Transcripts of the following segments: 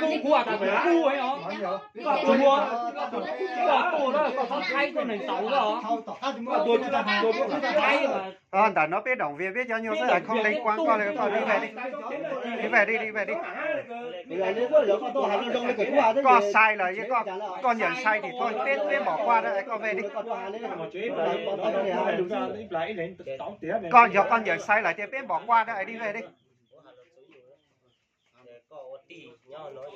Kuv kuv tas kuv kuv os, koj tuaj na koj txhob thaib tuaj neeg tau os, koj tuaj tsis tau tuaj kuv txhob thaib. Ntawm no peb động viên peb cov nyuag xwb, không liên quan koj li, koj li ve li, li ve li, li ve li. Koj sai lawm, koj nyiam sai thì thôi, peb peb bỏ qua đó, koj ve li. Koj yog koj nyiam sai lawm ces peb bỏ qua đó, li ve li. Koj ua tij nyob no es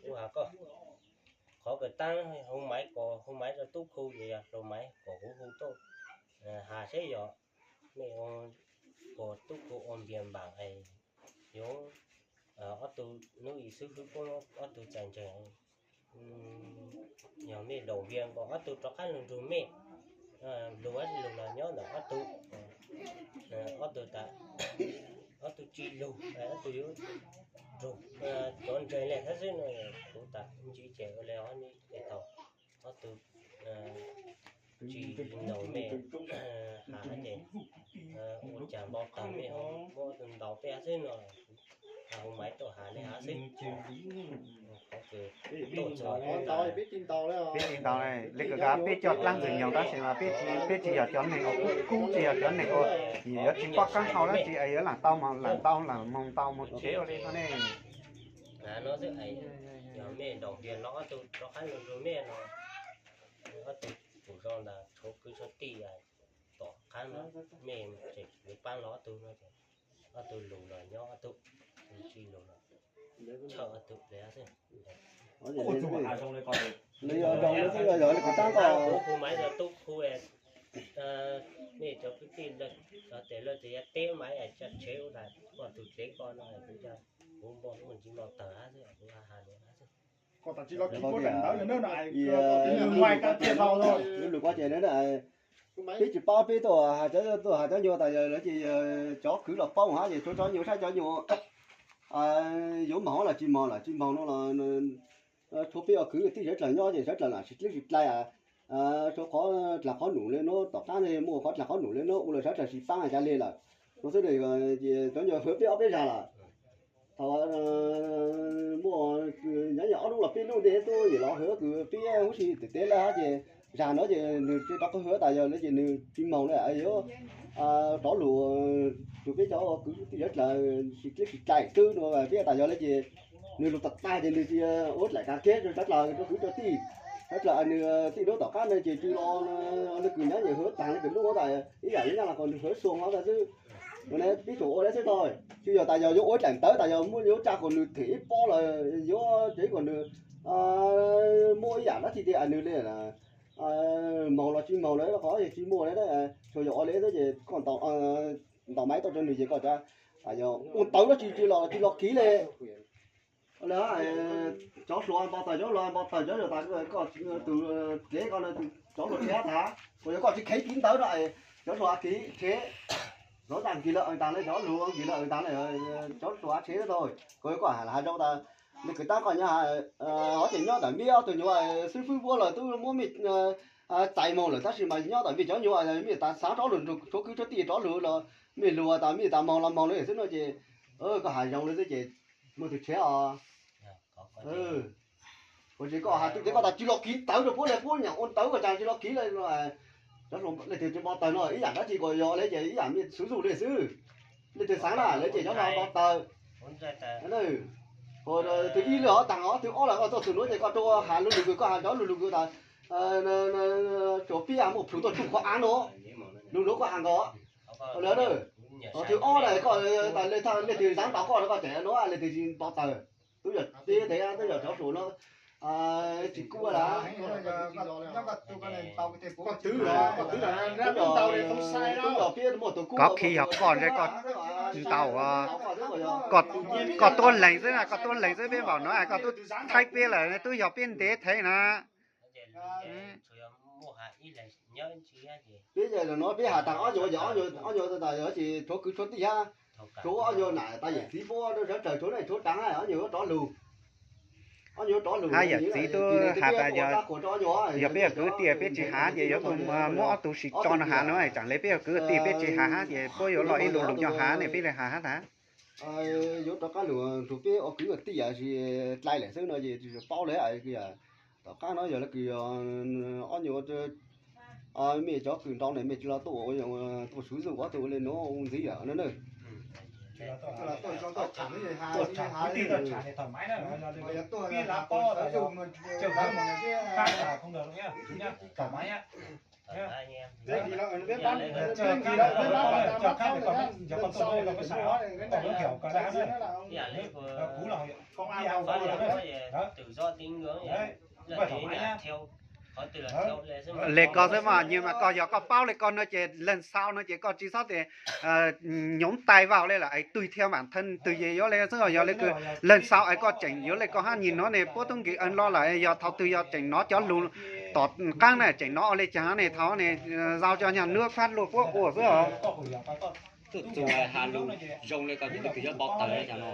kuv has koj, qhov kawg taab hu maiv kom hu maiv rau tub khu, yog hu maiv kom kuv hu tuaj has seb yog mej ua kom tub khu ua npias npaam es yuav ob tug nub ib xwb hwb puab ob tug txais ntseeg, yog mej động viên kom ob tug rov qab lug nrug mej, lug ib lug los nyob ntawm ob tug, ob tug tas ob tug tsis lug, ob tug yuav rug cov ntseeg le hab xwb no, kuv tas ntsis ces ua le os, es thaum ob tug tsis ntaus mej has ces ua cas npau taws mej ho muab ob tug ntaus peb hab xwb no, hu maiv tuaj has nej hab xwb. Peb tsis ntaus li, kawg peb coj dlaab ntxwg nyoog tab sis mas peb tsis, peb tsis yog cov neeg ua kub kub, tsis yog cov neeg ua, yuav tsis paub qaab hau dlaab tsi es yuav lam tau mas lam tau, lam moog tau moog tsev ua li no ne. No xwb, yog mej ntaus npias no ob tug rov qab lug nrug mej no, ob tug pum zoo ntawd tshuav kwv tshuav tij, tom qab no mej tseem yuav paab los ob tug no, ob tug lug los nyob ob tug, tsis lug los tshawb ob tug le xwb. Kuv hu maiv rau tub khu, mej cov kwv tij, cov tes lawv tseem yuav teb maiv es tsa tsev ua tas koj tug tsev koj no, kuv npau ua ntsis npau taws hab xwb, kuv has has lus hab xwb. Lub lus ko ces peb tsis paub, peb tuaj has cov nyuag tas yog lawv ces cov kwv los paub hab ces tshuav cov nyuag saib cov nyuag yuav moog los tsis moog, los tsis moog no los tshuav peb cov kwv tij sawv dlawg nyob ces sawv dlawg lam sib dlib sib dlai, tshuav qhov dlaag qhov num le nuav, tom qab muaj qhov dlaag qhov num le nuav ua lawv sawv dlawg sib paab has ca le lawm. No xwb ces cov nyuag hwv peb ob peb zag lawm. Thaum muaj nyob yog ob nub los peb nub ntej tub yeej los hwv kws peb huv si tes teb lawm hab ces zag no ces nwg tsis rov qab hwv tas yog lawv ces nwg tsis moog le yuav rov lug, tsuas peb cov kwv tij sawv dlawg sib dlib sib dlai xwb no peb tas yog lawv ces nwg lug tag tag ces nwg tsis ua dlaim kag kiag rau sawv dlawg rau kwv rau tij, sawv dlawg nwg tij nub tom qab no ces tsis los, nwg kws nyob ces hwv taag le kws nub tas ib yam le nyab los kom nwg hwv xuas hov tas xwb. Peb tsuas ua le xwb tog, tsis yog tas yog yuav ua dlaim ntawv tas yog muab yuav tsa kom nwg them ib pob los yuav tsev kom nwg muaj ib yam dab tsi tias nwg le moog los tsis moog lawm qhov tsis muaj le, tsuas yog ua le xwb ces koj ntaus maiv tuaj rau nwg ces koj tas yog ua ntawv dab tsi tsis los tsis los kiv le. Cov hluas npau taws, cov hluas npau taws, cov hluas tas koj tug tsev ko, cov hluas tsev tas, kuas yog koj tsis kheev kiv ntawv no, cov hluas kiv tsev, lov tas nkig lawm tas le, cov lus nkig lawm tas le, cov hluas tsev tau, kuas yog koj has zau tas, nws kws tab koj nyob, hov ces nyob ntawm mej ob tug nyuag xib fwb puab lawm tub muab mej txais moog lawm tab sis mas nyob ntawm mej cov nyuag mej tas xaav rov lug nrug tshuav kwv tshuav tij rov lug los mej lug tas mej tas moog los moog le xwb no ces koj has zoo le xwb ces muaj tug tshiab os. Kuv tsis koj has twb tias koj tas tsis los kiv ntawv rau puab le, puab nyaam ua ntawv koj tas tsis los kiv le. Cov hluas leej twg tsis npau taws no ib yam dab tsi kuas yog le ces ib yam mej xwv zuj le xwb. Leej twg xaav na le ces cov hluas npau taws. Tus ib le hov taag os, tus ob los koj tuaj txug nuav ces koj rua has lug lug kws koj has cov lug lug kws tas tsuas pib muaj plhus tuaj tsuj qhov av no, lug nuav koj has nkaus. Tus ob na koj tas le thaj leej twg xaav ntaus koj no koj tseem nuav leej twg tsis npau taws. Tub yog teb tes tub yog cov hluas no tsis kub lawm. Koj twb yog peb muaj tus kub, koj khi yog koj ntshe koj ntaus, koj tuab leeg xwb na, koj tuab leeg xwb peb npaum no koj twb thaib peb lawm, twb yog peb ntev thev na. Peb no peb has taag ob nyuag, ob nyuag tas yog ces tshuav kwv tshuav tij hab, tshuav ob nyuag nam tas yawm txiv puab sawv dlawg tshuav neej tshuav tsav hab ob nyuag yuav rov lug. Ob nyuag yuav rov lug hab yawm txiv tub has tas yog, yog peb yog kwv tij peb tsis has ces yuav muab ob tug sis tso no has no, tsaam le peb yog kwv tij peb tsis has hab ces puab yuav los ib lus lus nyob has ne peb le has hab tas. Yuav rov qab lug rua peb ua kwv ua tij yam si dlai lawm xwb no ces tsis paub le. Tom qab no yog le kws ob nyuag mej cov kws nrau na mej tsis los tuaj ua, tuaj suv zuj ua tug ua le nuav ua ntxiv yom no na. Le koj xwb mas, nyias mas koj yog koj paub le koj no ces leej xaus no ces koj tsis txhob tias nyob tais vaus le lawm es twg thiaj mam theej twg ces yuav le xwb. Yog le kws leej xaus es koj tseem yuav le koj hab nyias nuav ne puab tub nkeeg ees los lawm yog thaus twg yog tseem nov cov lug tom qaab na tseem nov ua le caag ne thaus ne zau cov nyuag nuab fab luag puab ua xwb os. Tuaj txug has lug zoo le koj ces leej twg yuav npau taws le caag no.